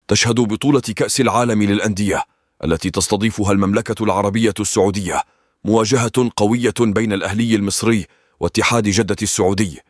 تشهد بطولة كأس العالم للأندية التي تستضيفها المملكة العربية السعودية مواجهة قوية بين الأهلي المصري واتحاد جدة السعودي.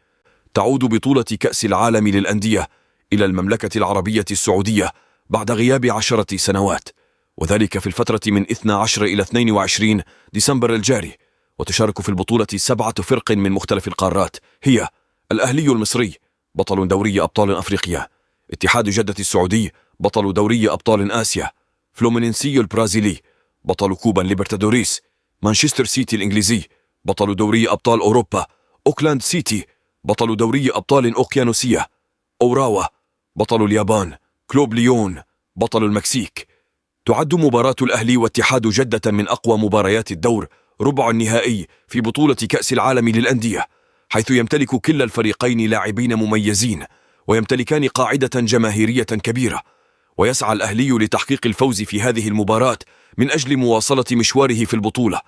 تعود بطولة كأس العالم للأندية إلى المملكة العربية السعودية بعد غياب 10 سنوات، وذلك في الفترة من 12 إلى 22 ديسمبر الجاري. وتشارك في البطولة 7 فرق من مختلف القارات، هي الأهلي المصري بطل دوري أبطال أفريقيا، اتحاد جدة السعودي بطل دوري أبطال آسيا، فلومينينسي البرازيلي بطل كوبا ليبرتادوريس، مانشستر سيتي الإنجليزي بطل دوري أبطال أوروبا، أوكلاند سيتي بطل دوري أبطال أوقيانوسية، أوراوا بطل اليابان، كلوب ليون بطل المكسيك. تعد مباراة الأهلي واتحاد جدة من أقوى مباريات الدور ربع النهائي في بطولة كأس العالم للأندية، حيث يمتلك كلا الفريقين لاعبين مميزين ويمتلكان قاعدة جماهيرية كبيرة. ويسعى الأهلي لتحقيق الفوز في هذه المباراة من أجل مواصلة مشواره في البطولة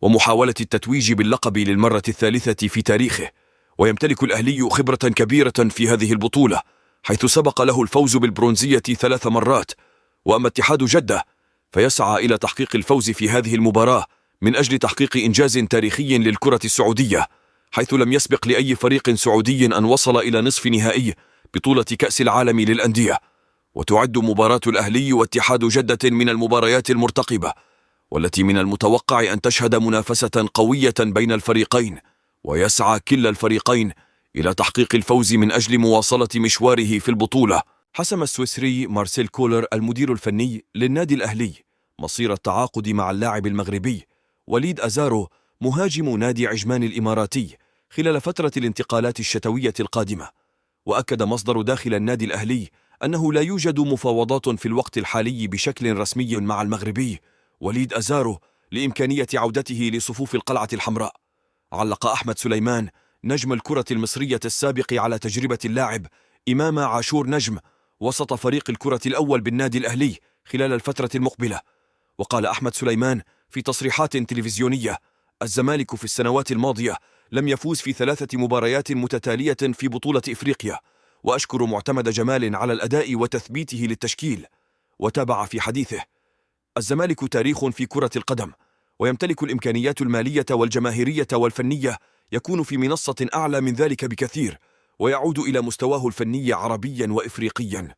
ومحاولة التتويج باللقب للمرة الثالثة في تاريخه. ويمتلك الأهلي خبرة كبيرة في هذه البطولة، حيث سبق له الفوز بالبرونزية 3 مرات. وأما اتحاد جدة فيسعى إلى تحقيق الفوز في هذه المباراة من أجل تحقيق إنجاز تاريخي للكرة السعودية، حيث لم يسبق لأي فريق سعودي أن وصل إلى نصف نهائي بطولة كأس العالم للأندية. وتعد مباراة الأهلي واتحاد جدة من المباريات المرتقبة، والتي من المتوقع أن تشهد منافسة قوية بين الفريقين، ويسعى كلا الفريقين إلى تحقيق الفوز من أجل مواصلة مشواره في البطولة. حسم السويسري مارسيل كولر المدير الفني للنادي الأهلي مصير التعاقد مع اللاعب المغربي وليد أزارو مهاجم نادي عجمان الإماراتي خلال فترة الانتقالات الشتوية القادمة. وأكد مصدر داخل النادي الأهلي أنه لا يوجد مفاوضات في الوقت الحالي بشكل رسمي مع المغربي وليد أزارو لإمكانية عودته لصفوف القلعة الحمراء. علق أحمد سليمان نجم الكرة المصرية السابق على تجربة اللاعب إمام عاشور نجم وسط فريق الكرة الأول بالنادي الأهلي خلال الفترة المقبلة. وقال أحمد سليمان في تصريحات تلفزيونية: الزمالك في السنوات الماضية لم يفوز في 3 مباريات متتالية في بطولة إفريقيا، وأشكر معتمد جمال على الأداء وتثبيته للتشكيل. وتابع في حديثه: الزمالك تاريخ في كرة القدم، ويمتلك الإمكانيات المالية والجماهيرية والفنية، يكون في منصة أعلى من ذلك بكثير، ويعود إلى مستواه الفني عربيا وإفريقيا.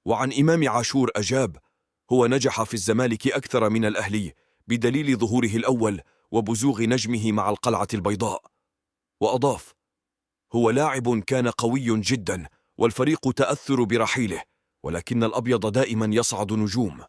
وعن إمام عاشور أجاب: هو نجح في الزمالك أكثر من الأهلي بدليل ظهوره الأول وبزوغ نجمه مع القلعة البيضاء. وأضاف: هو لاعب كان قوي جدا والفريق تأثر برحيله، ولكن الأبيض دائما يصعد نجوم.